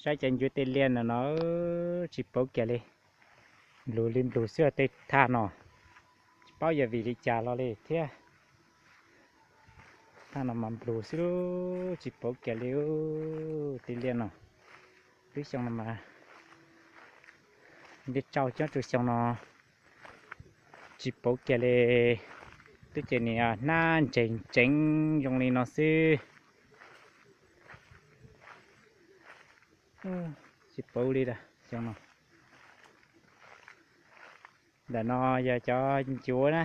Saib cov ncuav tej liaj no no tsis pauv kiag li. Nplug li nplug xwb tej thaj no, tsis paub yog vim li cas los li thiab. Thaj no mas nplug xwb tsis pauv kiag li. Tej liaj no, twb xyoo no mas liaj tsau coob tsuas xyoo no tsis pauv kiag li. Twb ces nim hnab ntsees ntsees zoo li no xwb. Tsis pauv li xyoo no. Ntawm no yog cov ncuav na.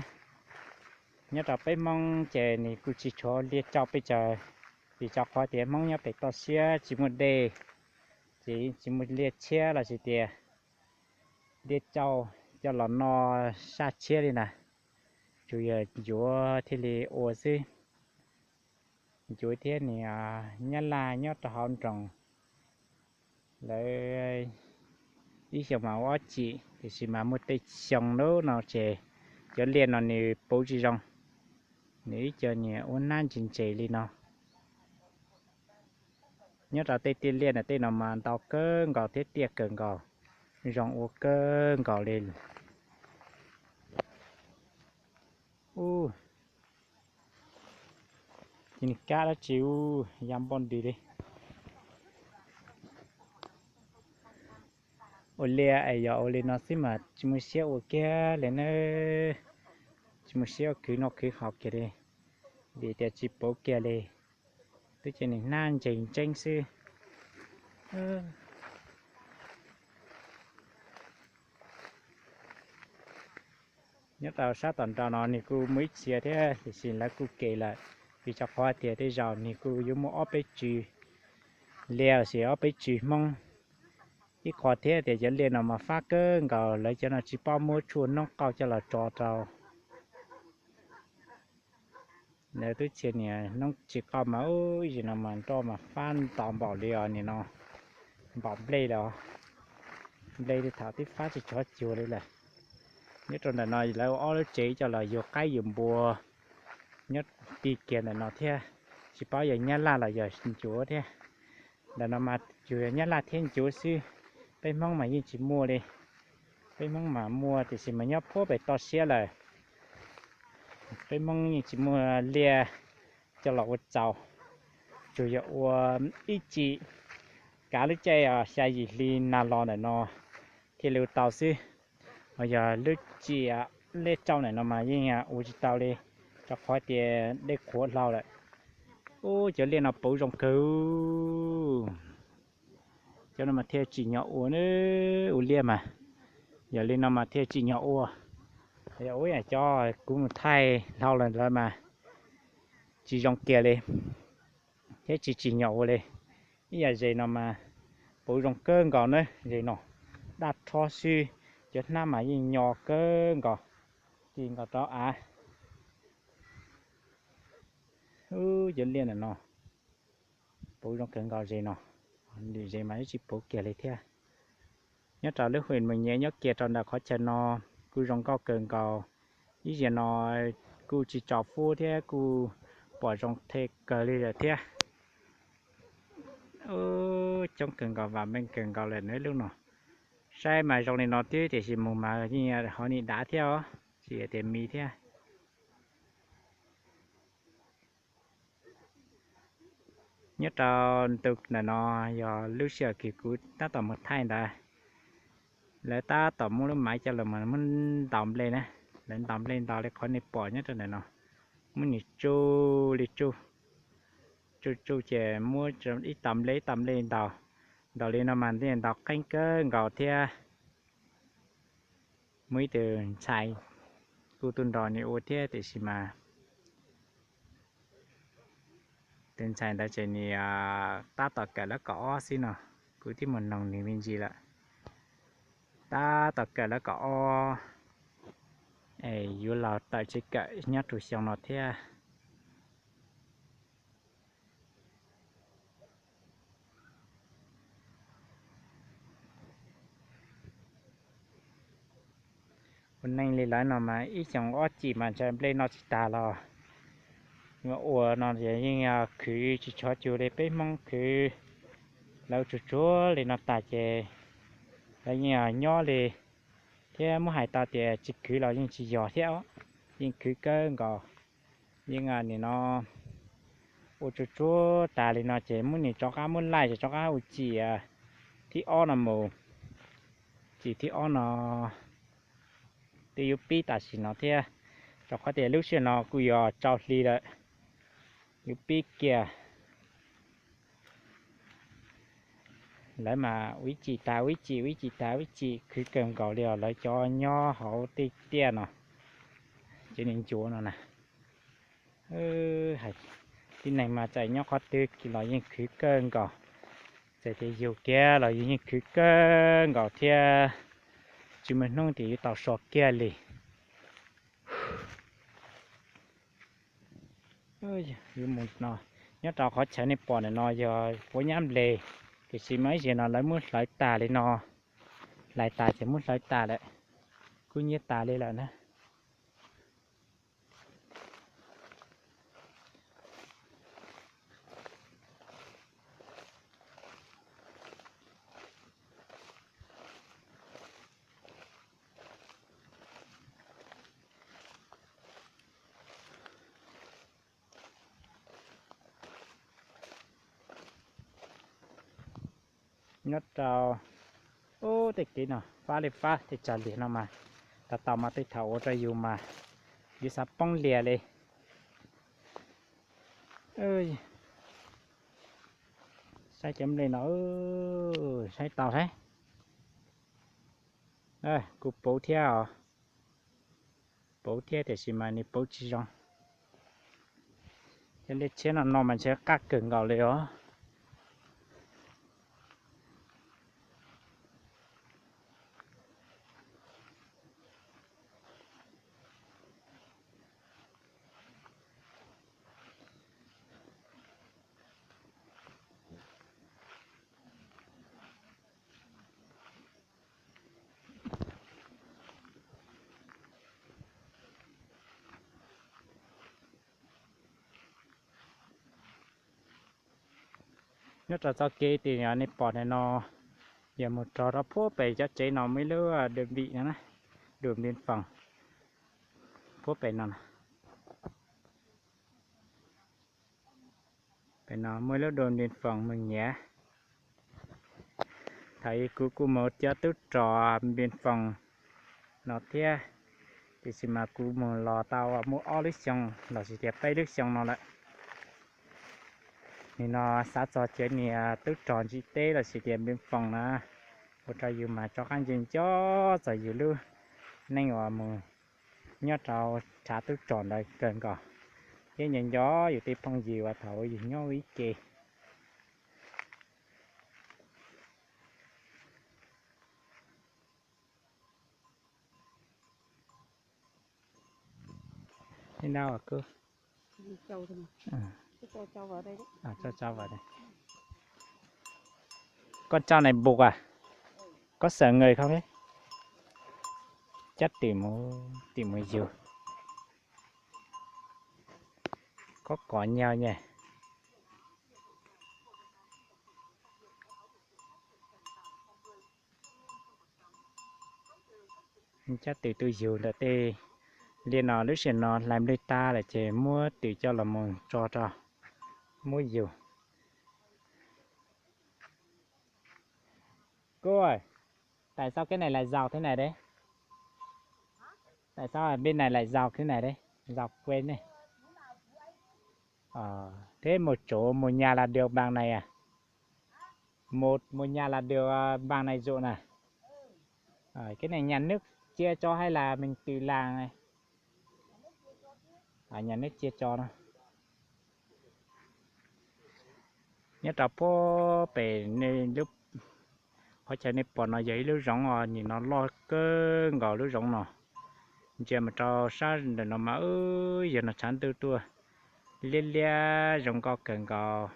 Nyob rau peb Hmoob ces nws kuj tsis tshuav liaj tsau pes tsawg, vim rau qhov tias Hmoob nyob pem toj siab tsis muaj dej, ces tsis muaj liaj tshiab los sis tias liaj tsau coj los noj sab tshiab li ntag. Tsuas yog ncuav thiaj li ua xwb. Ncuav thiab niag nyab laj nyob rau hauv nroog, lawv ib xyoos mas ua ob cim, tiam sis mas muaj tej xyoo lub no ces cov liaj no nws pauv tsis zoo, nws ib co niag ua hnab ntse ntse li no. Nyob rau tej tiaj liaj na tej no mas ntau kawg nkaus thiab tiaj kawg nkaus, zoo ua kawg nkaus li. Ub, cia ni kab dab tsi ub ya npoj ntws li. Ua liaj es yog ua li no xwb mas tsis muaj siab ua kiag li na. Tsis muaj siab ua khwv noj khwv haus kiag li, vim tias tsis pauv kiag li. Twb ces nws hnab ntsees ntsees xwb. Nyob rau sab tom nrau no nws kuj muaj ib txhia thiab tiam sis lawv kuj kev lawm, vim rau qhov tias tej zaum nws kuj yuav muaj ob peb tswv liaj los sis ob peb tswv Hmoob. Ib qho thiab tias cov liaj no mas fab kawg nkaus, lawv cov no tsis paub muab tshuaj noob qauj coj los tso rau. Lawv twb txhia niag noob tsis qauj mas ub, ib zim no mas nroj mas fab nto npaum li os, nim no npaum nplej lawm os. Nplej li thaum twb fab tsis tshov cuag li lawm. Nyob rau ntawm no lawv ua ob lub tsev coj los yug qaib yug npua nyob ti kiag ntawm no thiab, tsis paub yog nyab laj los yog ncuav thiab. Ntawm no mas yug nyab laj thiab ncuav xwb, peb Hmoob mas yeej tsis muaj li. Peb Hmoob mas muaj tiam sis mas nyob puag pem toj siab lawm. Peb Hmoob yeej tsis muaj liaj coj los ua txaus, tsuas yog ua ib cim kav lub caij xya yim hli nag los ntawm no thiaj li ua tau xwb. Ho yog lub cim liaj tsau ntawm no mas yeej ua tsis tau li, rau qhov tias dej qhuav hlau lawm. Ub, cov liaj no pauv zoo kawg. Cov no mas thiaj tsim nyog ua, ua liaj mas yog li no mas thiaj tsim nyog ua. Yog ua yam cov kuv mus thaij hlau lawm ntawd mas tsis zoo kiag li thiab tsis tsim nyog ua li. Ib yam zes no mas pauv zoo kawg nkaus na, zes no daj rhob xwb, cov hnab mas yeej nyo kawg nkaus, ti nkaus rau av. Ub, cov liaj ntawm no pauv zoo kawg nkaus zes no, lwm zes mas twb tsis pauv kiag li thiab. Nyob rau lub hwm Mus Nyiav nyob kiag rau ntawm qhov chaw no kuj zoo nkauj kawg nkaus. Ib zaug no kuj tsis tsaus fuab thiab kuj pom zoo the kawg li lawm thiab. Coob kawg nkaus, vam meej kawg nkaus lawm na lub no. Saib mas zoo li no twb tiam sis mus mas yeej hov nim dav thiab os, tsis tias mis thiab. Nyob rau ntu ntawm no yog lub sij hawm kws kuv tab tom mus thaij ntawd, lawv tab tom muab lub maiv coj los mus muab ntaus nplej na. Lawv ntaus nplej ntaus li qhov nej pom nyob rau ntawm no, muab nws tsuj li tsuj, tsuj tsuj ces muab ib tag nplej ib tag nplej ntaus. Ntaus li no mas nws ntaus qeeb kawg nkaus thiab. Muaj ib tug ntxhais kuj tuaj nrog nws ua thiab tiam sis mas tus ntxhais ntawd ces nws tab tom kawm lab kaum ob xwb no, kuv twb mus noog nws me ntsis lawm. Tab tom kawm lab kaum ob es yuav los tawm tsev kawm nyob rau xyoo no thiab. Ua neej li lawv no mas ib xyoos ob cim mas ntshe nplej noj tsis tag los, ua no yeej khwv tsis tshov cuag li peb Hmoob khwv. lawv tsuag tsuag li no tas ces lawv yeej nyob li, thiab muab hais tau tias tsis khwv los yeej tsis yog thiab, yeej khwv kawg nkaus. Yeej nim no ua tsuag tsuag tas li no ces muab nim rov qab muab laij ces rov qab ua cim thib ob no mus. Cim thib ob no twb yuav pib tam sim no thiab, rau qhov tias lub sij hawm no kuj yuav tsaus hli lawm, yuav pib kiag. Lawv mas ua ib cim tas ua ib cim, ua ib cim tas ua ib cim, khwv kawg nkaus li os lawv cov nyob hauv tej tiaj no, cov niag ncuav no na. Tib neeg mas txawm nyob qhov twg los yeej khwv kawg nkaus, txawm tias yug kiag los yus yeej khwv kawg nkaus thiab, tsis muaj hnub tias yuav tau so kiag li. Yuav mus no, nyob rau qhov chaw nej pom ntawm no yog quav nyab nples, tiam sis mas ib zaug no lawv muab hlawv tas li no, hlais tas ces muab hlawv tas lawm, kub nyiab tas li lawm na. Nyob rau ub tej kev no fab li fab tej tsav liam no mas, tau tau mas tej thaum ua rau yus mas yus xav poob lias li. Saib cov nplej no, saib tau thiab. Kuj puv thiab os, puv thiab tiam sis mas nws puv tsis zoo. Cov nplej tshiab no no mas ntshe qab kawg nkaus li os. Nyob rau txoj kev tim nej pom ntawm no, yog mus rau rau puag pem cov tsev no muaj ib lub đơn vị no, đồn biên phòng, puag pem no. Pem no muaj ib lub đồn biên phòng Mường Nhé. Thaum ub kuv kuj mus cov tub rog biên phòng no thiab, tiam sis mas kuv mus los tau muaj ob lub xyoo los sis tias peb lub xyoo no lawm. Nim no xav txog cov niag tub rog ntsib teb los sis tias biên phòng na, ua rau yus mas rov qab nco nco txog yus lub neej uas mus nyob rau tshav tub rog ntawd kawg nkaus, thiab nco nco yus tej phooj ywg uas thaum ub yus nyob ua ib ke. Koj tso nais buk à? Có sợ người không đấy? Chắc tìm, tìm người dù. Có cỏ nhau nha. Cab tws tuaj yug ntawm tej liaj no, lub sij hawm no hlais nplej tag lawm ces muab tws coj los mus tso rau, muab yug. Cô ơi, tại sao cái này lại dọc thế này đấy? Tại sao bên này lại dọc thế này đấy? Dọc quên đi. Ờ, thế một chỗ một nhà là được bằng này à? Một, một nhà là được, à, bằng này ruộng à? Ờ, cái này nhà nước chia cho hay là mình tự làm này? À, nhà nước chia cho đó. Nyob rau puag pem nej lub, qhov chaw nej pom no yog ib lub zoov os, nim no loj kawg nkaus lub zoov no. Ntsia mus rau sab ntawm no mas, yog no tshav ntuj tuaj liab liab zoo nkauj kawg nkaus.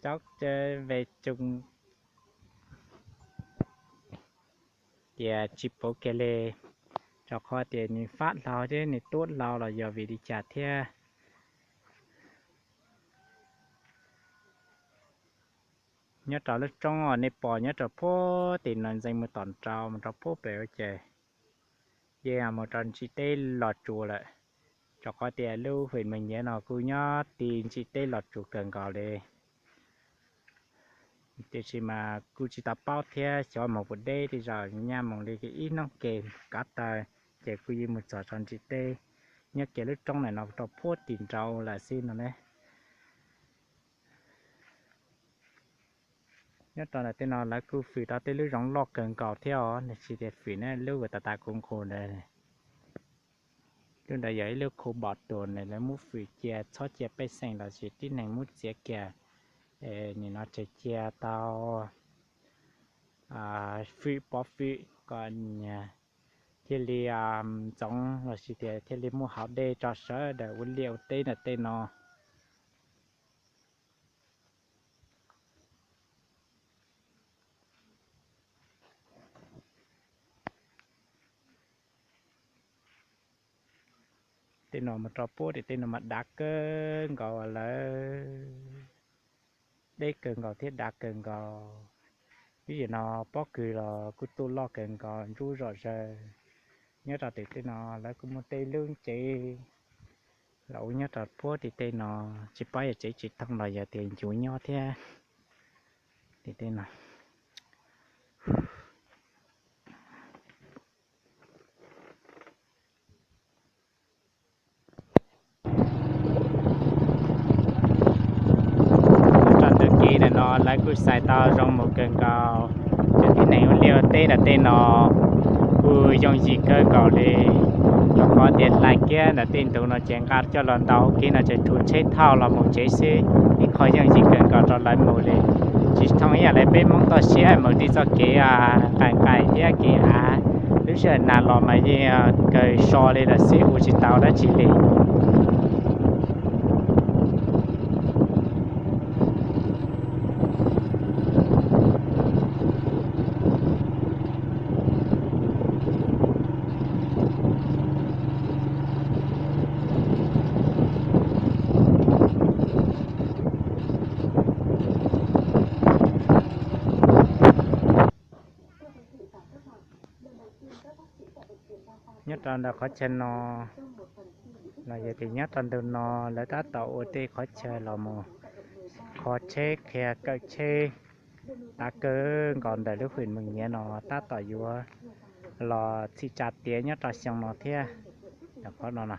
Cháu về chụp tias tsis pauv kiag li, rau qhov tias nws fab hlau thiab nws tuab hlau los yog vim li cas thiab. Nyob rau lub roob uas nej pom nyob rau puag tim no ntxeev mus tom nraud mus rau puag pem ua ces yeej mus rau ntsis teb Los Tsuas lawm, rau qhov tias lub fem Meeg Nyiav no kuj nyob ti ntsis teb Los Tsuas kawg nkaus li. Tiam sis mas kuj tsis tau paub thiab, xyov mus puas deb tej zaum nyaj mus li ib hnub ke kav taw ces kuj yeej mus txog rau ntsis teb, nyob kiag lub roob ntawm no rau puag tim nraud lawm xwb no ne. Nyob rau ntawm tej no lawv kuj fwm tau tej lub zoov loj kawg nkaus thiab os, nws tsis tias fwm ne lub uas tas tas kuv nqus ntawd. Lub ntawd yog ib lub khu bom tuas ne, lawv muab fwm cia txhob cia pej xeem los sis tib neeg muab txiav kiag. Nim no tseem cia tau fwm pov fwm kom thiaj li ntxoov los sis tias thiaj li muaj hauv dej tso sawv daws ua liaj ua teb ntawm tej no. Tej no mus rau puag tim tej no mas dav kawg nkaus lawm, deb kawg nkaus thiab dav kawg nkaus. Lub zem no pob kws los kuj tuaj loj kawg nkaus, ntsuab zom zaws. Nyob rau tim tej no lawv kuj muaj tej lub tsev los ua nyob rau puag tim tej no, tsis paub yog tsev tsis thooj los yog tias ncuav nyob thiab tim tej no. Tso ntawm kev ntawm no lawv kuj xaiv tau zoo mus kawg nkaus. Cov tib neeg ua liaj ua teb ntawm tej no kuj yooj yim kawg nkaus li. Rau qhov tias hlais kiab ntawm tej ntug no ces nqa coj los ntaus hauv kev no ces rhuav tsheb thauj los mus tsev xwb, ib qho yooj yim kawg nkaus rau lawv mus li. Tsis thooj ib yam li peb Hmoob toj siab mus tej txoj kev nqaim nqaim thiab kev av, lub sij hawm nag los mas yeej kawg so li lawm xwb ua tsis tau dab tsi li. Nyob rau ntawm qhov chaw no los yog tias nyob rau ntawm no lawv tab tom ua tej qhov chaw los mus kho tsheb qhia kawm tsheb tav kawg nkaus ntawm lub fem Meeg Nyiav no tab tom yuav los txhim tsa tiav nyob rau xyoo no thiab. Ntawm qhov no no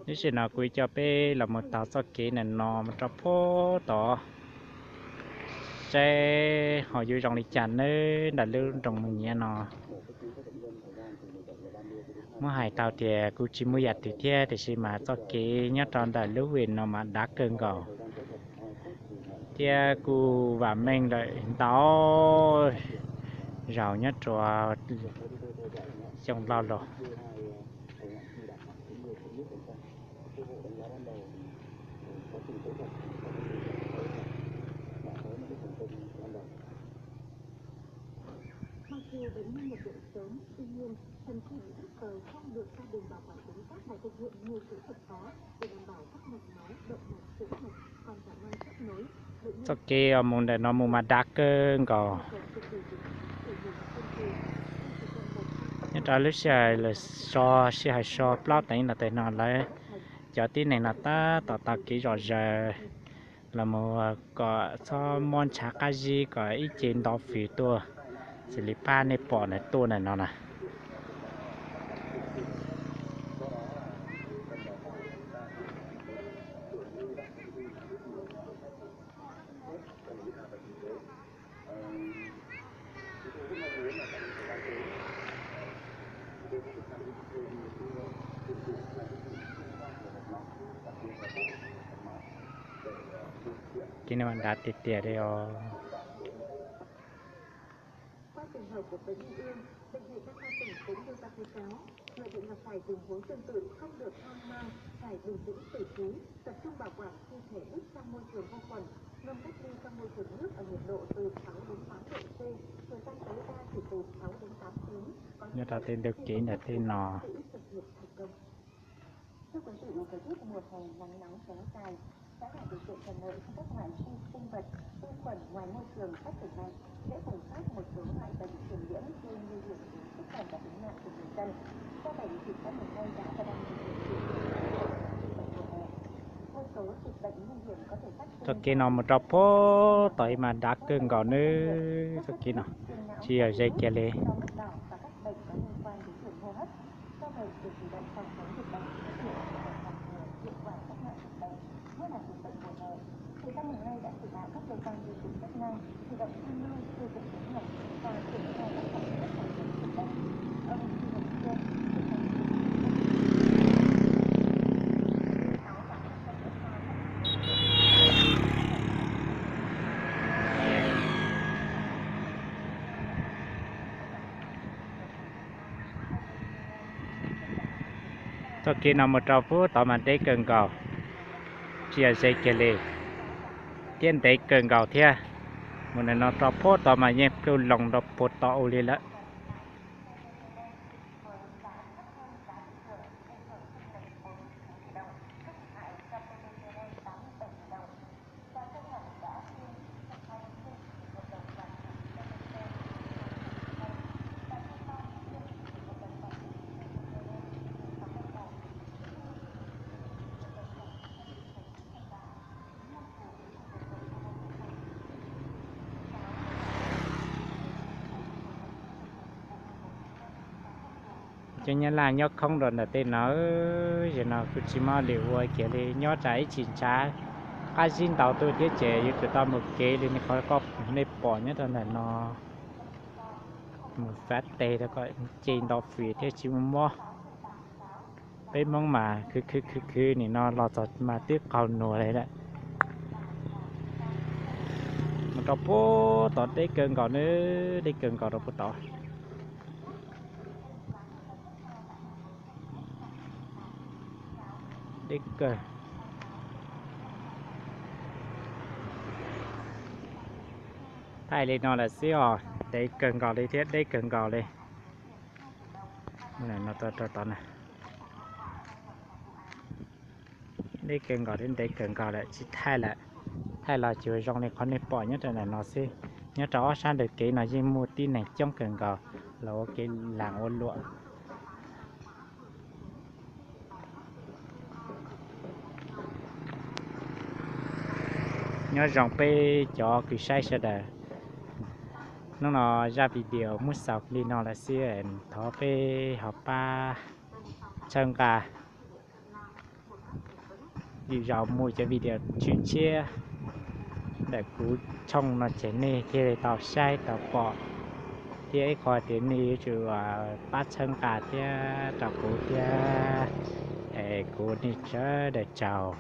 Tab sis no kuv coj peb los mus taug txoj kev ntawm no mus rau puag tod saib ho yuav zoo li cas nawb ntawm lub nroog Meeg Nyiav no. Muab hais tau tias kuj tsis muaj yam twg thiab tiam sis mas txoj kev nyob rau ntawm lub fem no mas dav kawg nkaus thiab kuj vam meej lawm ntau zaus nyob rau xyoo laus los. Txoj kev mus ntawm no mus mas dav kawg nkaus. Nyob rau lub sij hawm lawv so sij hawm so plaub teev no tes no lawv cov tib neeg no tab tom taug kev zom zaws los mus kom txhob muab ntshav qab zib kom ib ce nto fws tuaj xws li pab nej pom ntawm tuaj ntawm no na. Kev no dav tiag tiag li os. Người bị ngập phải tình huống tương tự không được hoang mang, phải bình tĩnh xử trí, tập trung bảo quản thi thể đút trong môi trường vô khuẩn, ngâm cách ly trong môi trường nước ở nhiệt độ từ sáu đến tám độ C, thời gian tối đa chỉ từ sáu đến tám tiếng, có Nyob rau tej ntug kev ntawm tej no. Thưa quý vị, thời tiết mùa hè nắng nóng kéo dài, phá hoại điều kiện thuận lợi cho các loại vi sinh vật, vi khuẩn ngoài môi trường phát triển mạnh, dễ bùng phát một số loại bệnh truyền nhiễm gây nguy hiểm đến sức khỏe và tính mạng của người dân. Các bệnh truyền nhiễm hiện nay đã và đang được điều trị. Mùa hè, một số dịch bệnh nguy hiểm có thể phát sinh. Txoj kev no mus rau puag tod mas dav kawg nkaus nawb. Txoj kev no tsis yog ze kiag li. Các bệnh có liên quan đến đường hô hấp. Do vậy, việc chủ động phòng chống dịch bệnh, thực hiện các biện pháp phòng ngừa hiệu quả các loại dịch bệnh, nhất là dịch bệnh mùa hè, thì Cục Y tế đã chỉ đạo các cơ quan đơn vị chức năng chủ động tham mưu xây dựng kế hoạch và triển khai các giải pháp phòng chống dịch bệnh. Ông Trương Hồng Sương, Cục Phòng chống dịch bệnh Txoj kev no mus rau puag tod mas deb kawg nkaus, tsis yog ze kiag li, thiab ntev kawg nkaus thiab. Mus ntawm no rau puag tod mas yeej pluj loo rau puag tod ua li lawm. Cov Nyab Laj nyob khoob rau ntawm tej no, zaum no kuj tsis muaj li ua kiag li, nyob tsam ib tsam ntshav qab zib ntaus tuaj thiab ces yuav tsum tau mus kev li nej qhov koj nej pom nyob rau ntawm no. Mus fav tes rau kom ce nto fim thiaj tsis muaj mob. Peb Hmoob mas khwv khwv khwv khwv nim no los txog mas twb qaug nuas li lawm. Mus rau puag tod deb kawg nkaus nawb, deb kawg nkaus rau puag tod. Deb kawg. Thaij li no lawm xwb os, ntev kawg nkaus li thiab deb kawg nkaus li. Deb kawg nkaus thiab ntev kawg nkaus lawm, tsis thaij lawm. Thaij los tsuas zoo li qhov nej pom nyob rau ntawm no xwb. Nyob rau ob sab ntawm kev no yeej muaj tib neeg coob kawg nkaus los ua kev laas ua luam. Nyob zoo peb cov kws saib sawv daws, hnub no zaj video muab xaus li no lawm xwb, thov peb ho pab txhawb nqa. Vim zaum muaj cov video tshiab tshiab ntawm kuv tshooj no ces nej thiaj li tau saib tau pom, thiab ib qho tias nej yuav tsum pab txhawb nqa thiab rau kuv thiab. Es kuv nej sawv daws tsaug.